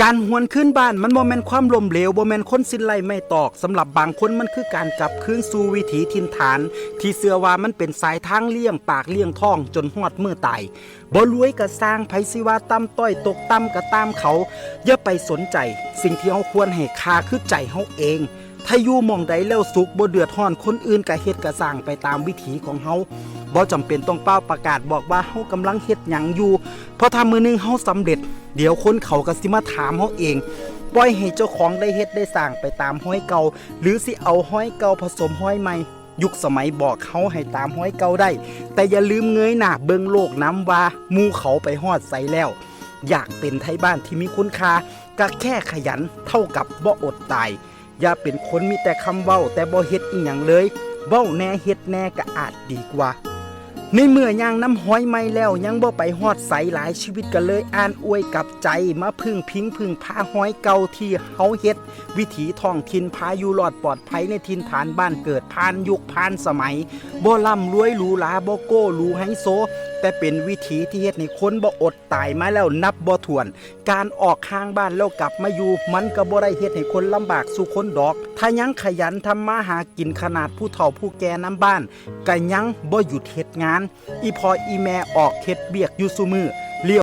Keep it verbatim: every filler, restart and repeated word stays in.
การหวนคืนบ้านมันบ่แม่นความล้มเหลว บ่แม่นคนสิ้นไร้ไม้ตอก สำหรับบางคนมันคือการกลับคืนสู่วิถีถิ่นฐาน ที่เชื่อว่ามันเป็นสายทางเลี้ยงปากเลี้ยงท้องจนฮอดมื้อตาย บ่รวยก็ซ่าง ไผสิว่าต่ำต้อยตกต่ำก็ตามเขา อย่าไปสนใจ สิ่งที่เฮาควรให้ค่าคือใจเฮาเอง ถ้าอยู่หม่องใดแล้วสุข บ่เดือดร้อนคนอื่น ก็เฮ็ดก็ซ่างไปตามวิถีของเฮา บ่จำเป็นต้องเป่าประกาศบอกว่าเฮากำลังเฮ็ดหยังอยู่ เพราะถ้ามื้อหนึ่งเฮาสำเร็จ เดี๋ยวคนเขาก็สิมาถามเฮาเอง ปล่อยให้เจ้าของได้เฮ็ดได้ซ่างไปตามฮอยเก่า หรือสิเอาฮอยเก่าผสมฮอยใหม่ ยุคสมัยบอกเฮาให้ตามฮอยเก่าได้ แต่อย่าลืมเงยหน้าเบิ่งโลกนำว่าหมู่เขาไปฮอดไสแล้ว อยากเป็นไทบ้านที่มีคุณค่า ก็แค่ขยันเท่ากับบ่อดตาย อย่าเป็นคนมีแต่คำเว้าแต่บ่เฮ็ดอิหยังเลย เว้าแหน่เฮ็ดแหน่ก็อาจดีกว่า ในเมื่อย่างนำฮอยใหม่แล้วยังบ่ไปฮอดไส หลายชีวิตก็เลยอ่านอวยกลับใจ มาพึ่งพิงพึ่งพาฮอยเก่าที่เฮาเฮ็ด วิถีท้องถิ่นพาอยู่รอดปลอดภัยในถิ่นฐานบ้านเกิด ผ่านยุคผ่านสมัย บ่ร่ำรวยหรูหรา บ่โก้หรูไฮโซ แต่เป็นวิถีที่เฮ็ดให้คนบ่อดตายมาแล้วนับบ่ถ้วน การออกห่างบ้านแล้วกลับมาอยู่ มันก็บ่ได้เฮ็ดให้คนลำบากสู่คนดอก ถ้ายังขยันทำมาหากินขนาดผู้เฒ่าผู้แก่นำบ้าน ก็ยังบ่หยุดเฮ็ดงาน อีพ่ออีแม่ออกเฮ็ดเวียกอยู่ซุมื้อ เลี้ยง